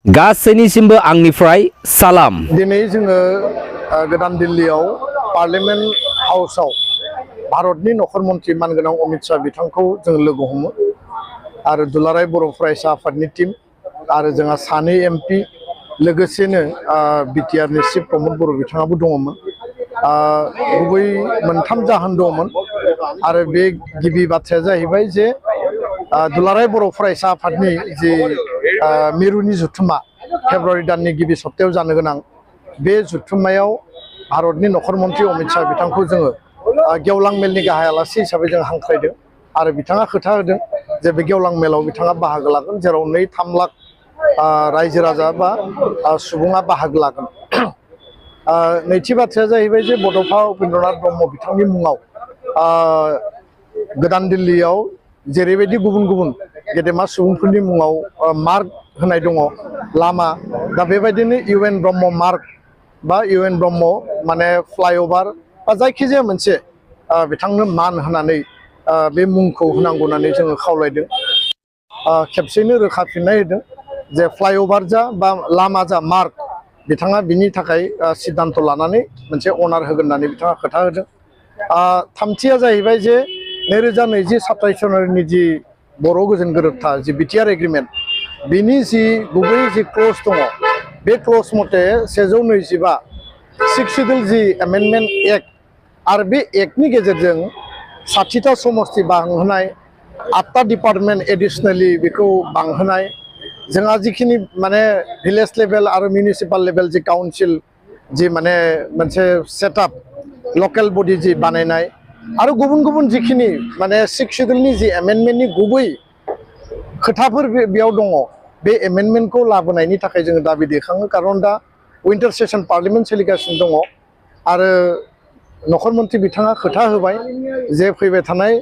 गासैनिसिमबो आंनिफ्राय सालाम। दिनै जोङो गोदान दिल्लीयाव पार्लियामेन्ट हाउसाव भारतनि नखर मन्त्रि मानगोनां अमित शाह बिथांखौ जों लोगो हमो आरो दुलाराय बर' फरायसा आफादनि टीम आरो जोंहा सानै एमपि लोगोसेनो बिटिआरनि चिफ प्रमद बर' बिथाङाबो दङमोन। गुबै मोनथाम जाहोन दंमोन आरो बे गिबि बाथ्राया जाहैबाय जे दुलाराय बर' फरायसा आफादनि जि मिरुनि जुथुमा फेब्रुवारि दाननि गिबि सप्तायाव जानो गोनां बे जुथुमायाव भारतनि नखर मन्त्रि अमित शाह बिथांखौ जोङो गेवलां मेलनि गाहाय आलासि हिसाबै जों हांख्रायदों आरो बिथाङा खोथा होदों जे बे गेवलां मेलाव बिथाङा बाहागो लागोन, जेराव 2-3 लाख रायजो राजा बा सुबुङा बाहागो लागोन। नैथि बाथ्राया जाहैबाय जे बड'फा उपेन्द्रनाथ ब्रह्म बिथांनि मुङाव गोदान दिल्लीयाव जेरैबायदि गुबुन गुबुन गेदेमा सुबुंफोरनि मुङाव मार्क होनाय दङ लामा, दा बेबायदिनो इउएन ब्रह्म मार्क बा इउएन ब्रह्म माने फ्लाइअभार बा जायखिजाया मोनसे बिथांनो मान होनानै बे मुंखौ होनांगौ होननानै जोङो खावलायदों। खेबसेनो रोखा फिननाय होदों जे फ्लाइअभार जा बा लामा जा मार्क बिथाङा बिनि थाखाय सिद्धान्त लानानै मोनसे अनार होगोन होननानै बिथाङा खोथा होदों। थामथिया जाहैबाय जे 2020-27 जानुवारिनि जि बर' गोजोन गोरोबथा जि बिटिआर एग्रिमेन्ट बिनि जि गुबै जि क्लज दङ बे क्लज मथे 125 सिक्स सिडिउल जि एमेन्डमेन्ट एक्ट आरो बे एक्टनि गेजेरजों 60टा समस्ति बांहोनाय, 8टा डिपार्टमेन्ट एडिसनेलि बेखौ बांहोनाय, जोंहा जिखिनि माने भिलेज लेभेल आरो मिउनिसिपाल लेभेल जि काउन्सिल जि माने मोनसे सेटआप लकेल बडि जि बानायनाय आरो गुबुन गुबुन जिखिनि माने सिक्स सिडिउलनि जि एमेन्डमेन्टनि गुबै खोथाफोर बेयाव दङ बे एमेन्डमेन्टखौ लाबोनायनि थाखाय जोङो दाबि दैखाङो। खारन दा उइन्टार सेसन पार्लियामेन्ट सोलिगासिनो दङ आरो नखर मन्त्रि बिथाङा खोथा होबाय जे फैबाय थानाय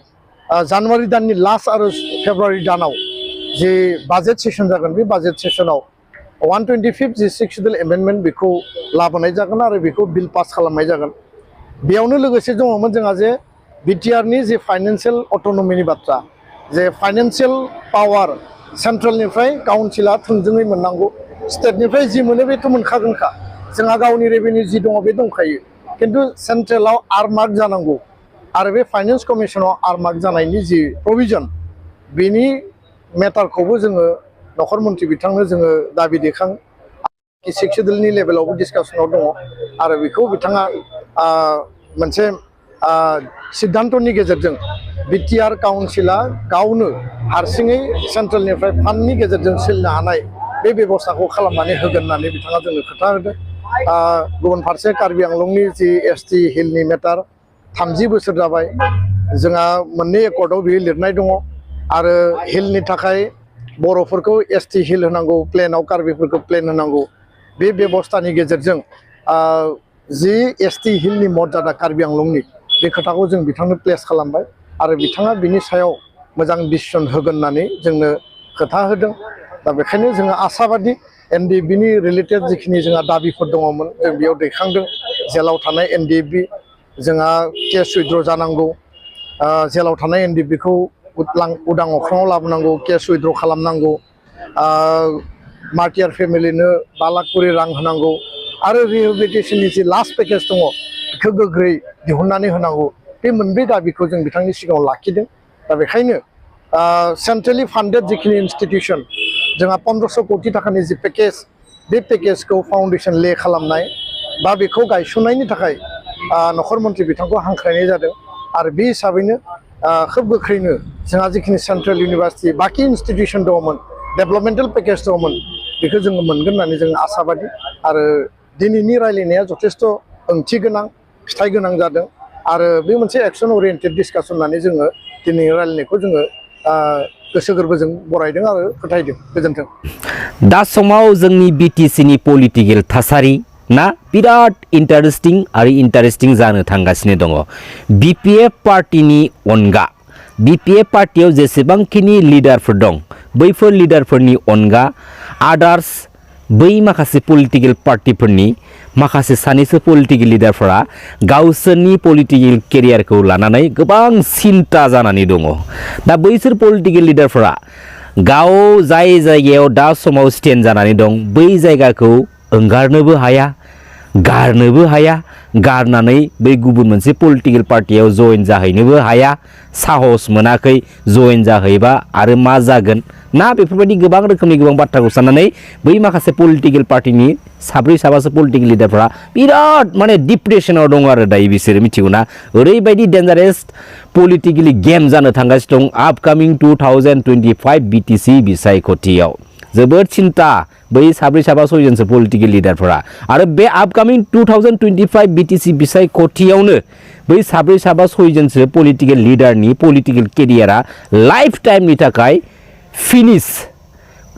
जानुवारि दाननि लास्ट आरो फेब्रुवारि दानाव जि बाजेट सेसन जागोन बे बाजेट सेसनाव 125 जि सिक्स सिडिउल एमेन्डमेन्ट बेखौ लाबोनाय जागोन आरो बेखौ बिल पास खालामनाय जागोन। बेयावनो लोगोसे दङमोन जोंहा जे बिटिआरनि जे फाइनान्सियेल अट'नमिनि बाथ्रा, जे फाइनान्सियेल पावार सेन्ट्रेलनिफ्राय काउन्सिला थोंजोङै मोननांगौ, स्टेटनिफ्राय जि मोनो बेथ' मोनखागोनखा, जोंहा गावनि रेभिनिउ जि दङ बे दंखायो, खिन्थु सेन्ट्रेलाव आरमार्क जानांगौ आरो बे फाइनान्स कमिसनाव आरमार्क जानायनि जि प्रभिजन बेनि मेटारखौबो जोङो नखर मन्त्रि बिथांनो जोङो दाबि दैखाङो। सिक्स सिडिउलनि लेभेलावबो डिसकासनाव दङ आरो बेखौ बिथाङा मोनसे सिद्धान्तनि गेजेरजों बिटिआर काउन्सिला गावनो हारसिङै सेन्ट्रेलनिफ्राय फान्डनि गेजेरजों सोलिनो हानाय बे बेबस्थाखौ खालामनानै होगोन होननानै बिथाङा जोंनो खोथा होदों। गुबुन फारसे कार्बि आंलंनि जि एसटि हिलनि मेटार 30 बोसोर जाबाय, जोंहा मोननै एकर्डआव बेयो लिरनाय दङ आरो हिलनि थाखाय बर'फोरखौ एसटि हिल होनांगौ, प्लेनाव कार्बिफोरखौ प्लेन होनांगौ। बे बेबस्थानि गेजेरजों जि एसटि हिलनि मर्यादा कार्बि आंलंनि बे खोथाखौ जों बिथांनो प्लेस खालामबाय आरो बिथाङा बिनि सायाव मोजां डिसिसन होगोन होननानै जोंनो खोथा होदों। दा बेखायनो जोङो आसाबादि एनडिएफबिनि रिलेटेड जिखिनि जोंहा दाबिफोर दङमोन जों बेयाव दैखांदों। जेलाव थानाय एनडिएफबि जोंहा केस उइथड्र जानांगौ, जेलाव थानाय एनडिएफबिखौ उदां अख्राङाव लाबोनांगौ, केस उइथड्र खालामनांगौ, मार्टियार फेमिलिनो 5 लाख करि रां होनांगौ आरो रिहेबिलिटेसननि जि लास्ट पेकेज दङ बेखौ गोख्रै दिहुननानै होनांगौ। बे मोनब्रै दाबिखौ जों बिथांनि सिगाङाव लाखिदों। दा बेखायनो सेन्ट्रेलि फान्डेड जिखिनि इनस्टिटिउसन जोंहा 1500 कोटि थाखानि जि पेकेज बे पेकेजखौ फाउन्डेसन ले खालामनाय बा बेखौ गायसननायनि थाखाय नखर मन्त्रि बिथांखौ हांख्रायनाय जादों आरो बे हिसाबैनो खोब गोख्रैनो जोंहा जिखिनि सेन्ट्रेल इउनिभार्सिटि बाखि इनस्टिटिउसन दङमोन, डेभेलपमेन्टेल पेकेज दङमोन, बेखौ जोङो मोनगोन होननानै जों आसाबादि आरो दिनैनि रायलायनाया जथेस्थ' ओंथि गोनां, फिथाइ गोनां जादों आरो बे मोनसे एक्सन अरियेन्टेड डिसकासन होननानै जोङो दिनैनि रायलायनायखौ जोङो गोसो गोरबोजों बरायदों आरो फोथायदों। गोजोन्थों। दा समाव जोंनि बिटिसिनि पलिटिकेल थासारि ना बिराद इन्टारेस्टिं जानो थांगासिनो दङ। बिपिएफ पार्टिनि अनगा बिपिएफ पार्टियाव जेसेबांखिनि लिडारफोर दं बैफोर लिडारफोरनि अनगा आदार्स बै माखासे पलिटिकेल पार्टिफोरनि माखासे सानैसो पलिटिकेल लिडारफोरा गावसोरनि पलिटिकेल केरियारखौ लानानै गोबां सिन्ता जानानै दङ। दा बैसोर पलिटिकेल लिडारफोरा गाव जाय जायगायाव दा समाव स्टेन्ड जानानै दं बै जायगाखौ ओंगारनोबो हाया गारनोबो हाया गारनानै बै गुबुन मोनसे पलिटिकेल पार्टियाव जइन जाहैनोबो हाया साहस मोनाखै जइन जाहैबा आरो मा जागोन ना बेफोरबायदि गोबां रोखोमनि गोबां बाथ्राखौ साननानै बै माखासे पलिटिकेल पार्टिनि साब्रै साबासो पलिटिकेल लिडारफ्रा बिराद माने डिप्रेसनाव दङ आरो दायो बिसोरो मिथिगौ ना ओरैबायदि डेन्जारेस पलिटिकेलि गेम जानो थांगासिनो दं आपकामिं 2025 बिटिसि बिसायख'थियाव जोबोद सिन्था बै साब्रै साबा सयजनसो पलिटिकेल लिडारफोरा आरो बे आपकामिं 2025 बिटिसि बिसायख'थियावनो बै साब्रै साबा सयजनसो पलिटिकेल लिडारनि पलिटिकेल केरियारा लाइफ टाइमनि थाखाय फिनिश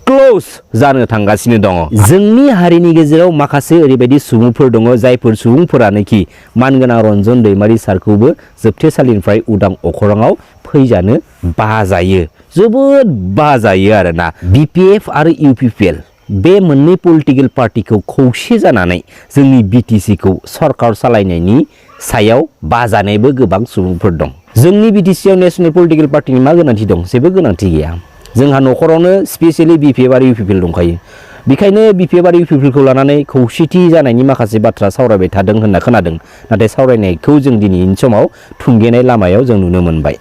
क्लोज जानो थांगासिनो दङ जोंनि हारिनि गेजेराव माखासे ओरैबायदि सुबुंफोर दङ जायफोर सुबुंफोरानोखि मानगोनां रन्जन दैमारि सारखौबो जोबथेसालिनिफ्राय उदां अखराङाव फैजानो बाजायो जोबोद बाजायो आरोना बिपिएफ आरो इउपिपिएल बे मोननै पलिटिकेल पार्टिखौ खौसे जानानै जोंनि बिटिसिखौ सरकार सालायनायनि सायाव बाजानायबो गोबां सुबुंफोर दं जोंनि बिटिसिआव नेशनेल पलिटिकेल पार्टिनि मा गोनांथि दं जेबो गोनांथि गैया जोंहा न'खरावनो स्पेसियेलि बिपिएफ आरो इउपिपिएल दंखायो बेखायनो बिपिएफ आरो इउपिपिएलखौ लानानै खौसेथि जानायनि माखासे बाथ्रा सावरायबाय थादों होनना खोनादों नाथाय सावरायनायखौ जों दिनैनि समाव थुंगेनाय लामायाव जों नुनो मोनबाय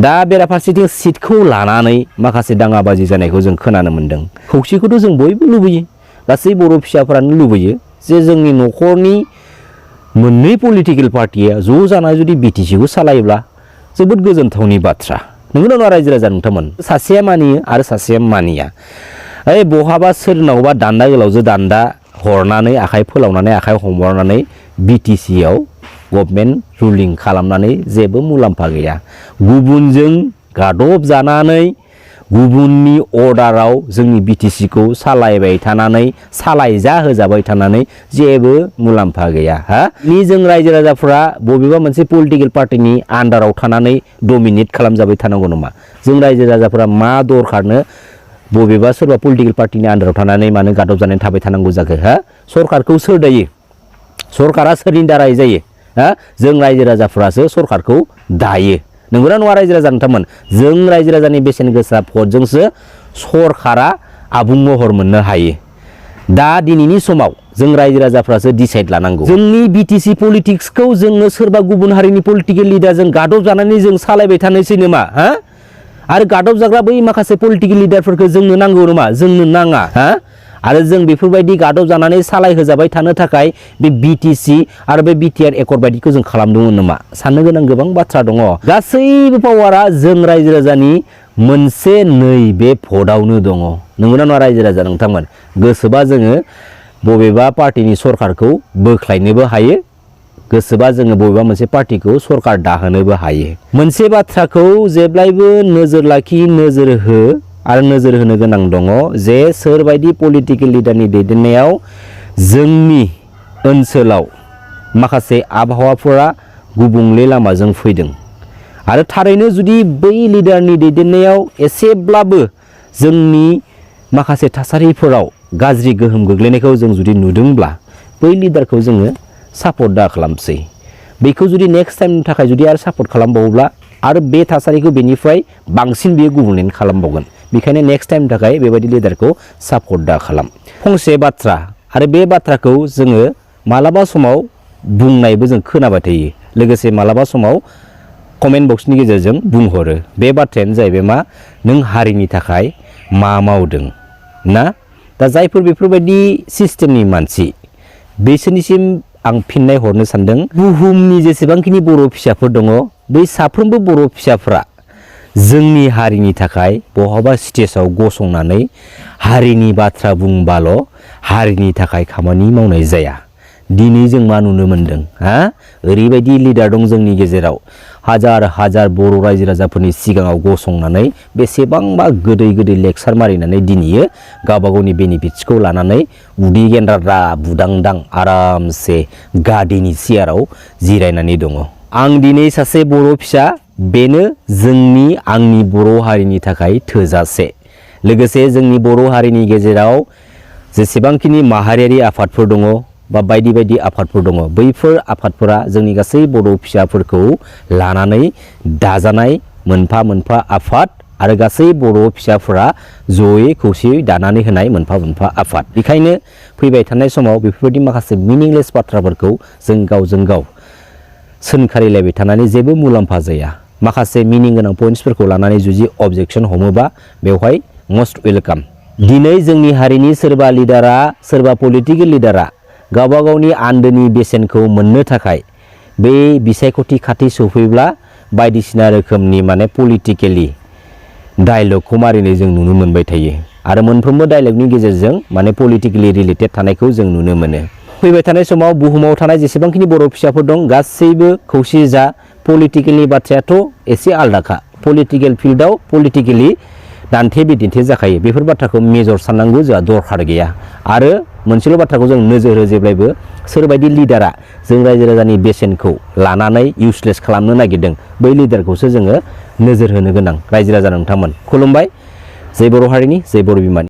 दा बेराफारसेथिं सिटखौ लानानै माखासे दाङाबाजि जानायखौ जों खोनानो मोनदों खौसेखौथ' जों बयबो लुबैयो गासै बर' फिसाफोरानो लुबैयो जे जोंनि न'खरनि मोननै पलिटिकेल पार्टिया ज' जानानै जुदि बिटिसिखौ सालायोब्ला जोबोद गोजोनथावनि बाथ्रा नंगौना नङा रायजो राजा नोंथांमोन सासेया मानियो आरो सासेया मानिया ओइ बहाबा सोरनावबा दान्दा गोलावजो दान्दा हरनानै आखाइ फोलावनानै आखाइ हमहरनानै बिटिसिआव गभर्नमेन्ट रुलिं खालामनानै जेबो मुलाम्फा गैया गुबुनजों गादब जानानै गुबुननि अर्डाराव जोंनि बिटिसिखौ सालायबाय थानानै सालायजा होजाबाय थानानै जेबो मुलाम्फा गैया नि जों रायजो राजाफ्रा बबेबा मोनसे पलिटिकेल पार्टिनि आन्डाराव थानानै डमिनेट खालामजाबाय थानांगौ नामा जों रायजो राजाफ्रा मा दरखारनो बबेबा सोरबा पलिटिकेल पार्टिनि आन्डाराव थानानै मानो गादब जानानै थाबाय थानांगौ जाखो सरकारखौ सोर दायो सरकारा सोरनि दाराय जायो जों रायजो राजाफ्रासो सरकारखौ दायो नंगौना नङा रायजो राजा नोंथांमोन जों रायजो राजानि बेसेन गोसा भटजोंसो सरकारा आबुं महर मोननो हायो दा दिनैनि समाव जों रायजो राजाफ्रासो डिसाइड लानांगौ जोंनि बिटिसि पलिटिक्सखौ जोङो सोरबा गुबुन हारिनि पलिटिकेल लिडारजों गादब जानानै जों सालायबाय थानोसै नामा आरो गादब जाग्रा बै माखासे पलिटिकेल लिडारफोरखौ जोंनो नांगौ नामा जोंनो नाङा आरो जों बेफोरबायदि गादब जानानै सालायहोजाबाय थानो थाखाय बे बिटिसि आरो बे बिटिआर एकर्ड बायदिखौ जों खालामदोंमोन नामा साननो गोनां गोबां बाथ्रा दङ गासैबो पावारा जों रायजो राजानि मोनसे नैबे भटआवनो दङ नंगौना नङा रायजो राजा नोंथांमोन गोसोबा जोङो बबेबा पार्टिनि सरकारखौ बोख्लायनोबो हायो गोसोबा जोङो बबेबा मोनसे पार्टिखौ सरकार दाहोनोबो हायो मोनसे बाथ्राखौ जेब्लायबो नोजोर लाखि नोजोर हो आरो नोजोर होनो गोनां दङ जे सोरबायदि पलिटिकेल लिडारनि दैदेननायाव जोंनि ओनसोलाव माखासे आबहावाफोरा गुबुंले लामाजों फैदों आरो थारैनो जुदि बै लिडारनि दैदेननायाव एसेब्लाबो जोंनि माखासे थासारिफोराव गाज्रि गोहोम गोग्लैनायखौ जों जुदि नुदोंब्ला बै लिडारखौ जोङो सापर्ट दा खालामसै बेखौ जुदि नेक्स्ट टाइमनि थाखाय जुदि आरो सापर्ट खालामबावोब्ला आरो बे थासारिखौ बेनिफ्राय बांसिन बेयो गुबुंले खालामबावगोन बेखायनो नेक्स्ट टाइमनि थाखाय बेबायदि लिडारखौ सापर्ट दा खालाम फंसे बाथ्रा आरो बे बाथ्राखौ जोङो मालाबा समाव बुंनायबो जों खोनाबाय थायो लोगोसे मालाबा समाव कमेन्ट बक्सनि गेजेरजों बुंहरो बे बाथ्रायानो जाहैबाय मा नों हारिनि थाखाय मा मावदों ना दा जायफोर बेफोरबायदि सिस्टेमनि मानसि बिसोरनिसिम आं फिननाय हरनो सानदों बुहुमनि जेसेबांखिनि बर' फिसाफोर दङ बै साफ्रोमबो बर' फिसाफ्रा जोंनि हारिनि थाखाय बहाबा स्टेजाव गसंनानै हारिनि बाथ्रा बुंबाल' हारिनि थाखाय खामानि मावनाय जाया दिनै जों मा नुनो मोनदों ओरैबायदि लिडार दं जोंनि गेजेराव हाजार हाजार बर' रायजो राजाफोरनि सिगाङाव गसंनानै बेसेबांबा गोदै गोदै लेक्सार मारिनानै दिनैयो गावबा गावनि बेनिफिट्सखौ लानानै उदै गेन्द्रा बुदांदां आरामसे गादिनि सियाराव जिरायनानै दङ आं दिनै सासे बर' फिसा बेनो जोंनि आंनि बर' हारिनि थाखाय थोजासे लोगोसे जोंनि बर' हारिनि गेजेराव जेसेबांखिनि माहारियारि आफादफोर दङ बा बायदि बायदि आफादफोर दङ बैफोर आफादफोरा जोंनि गासै बर' फिसाफोरखौ लानानै दाजानाय मोनफा मोनफा आफाद आरो गासै बर' फिसाफोरा जयै खौसेयै दानानै होनाय मोनफा मोनफा आफाद। बेखायनो फैबाय थानाय समाव बेफोरबायदि माखासे मिनिंलेस बाथ्राफोरखौ जों गावजों गाव सोंखारिलायबाय थानानै जेबो मुलाम्फा जाया। माखासे मिनिं गोनां पइन्ट्सफोरखौ लानानै जुदि अबजेक्सन हमोबा बेवहाय मस्ट वेलकाम। दिनै जोंनि हारिनि सोरबा लिडारा सोरबा पलिटिकेल लिडारा गावबा गावनि आन्दोनि बेसेनखौ मोननो थाखाय बे बिसायख'थि खाथि सफैब्ला बायदिसिना रोखोमनि माने पलिटिकेलि डायलगखौ मारिनाय जों नुनो मोनबाय थायो आरो मोनफ्रोमबो डायलगनि गेजेरजों माने पलिटिकेलि रिलेटेड थानायखौ जों नुनो मोनो। फैबाय थानाय समाव बुहुमाव थानाय जेसेबांखिनि बर' फिसाफोर दं गासैबो खौसे जा। पलिटिकेलनि बाथ्रायाथ' एसे आलदाखा। पलिटिकेल फिल्डआव पलिटिकेलि दान्थे बिदिन्थे जाखायो। बेफोर बाथ्राखौ मेजर साननांगौ जोंहा दरखार गैया। आरो मोनसेल' बाथ्राखौ जों नोजोर हो जेब्लायबो सोरबायदि लिडारा जों रायजो राजानि बेसेनखौ लानानै इउसलेस खालामनो नागिरदों बै लिडारखौसो जोङो नोजोर होनो गोनां। रायजो राजा नोंथांमोन खुलुमबाय। जय बर' हारिनि जय बर' बिमानि।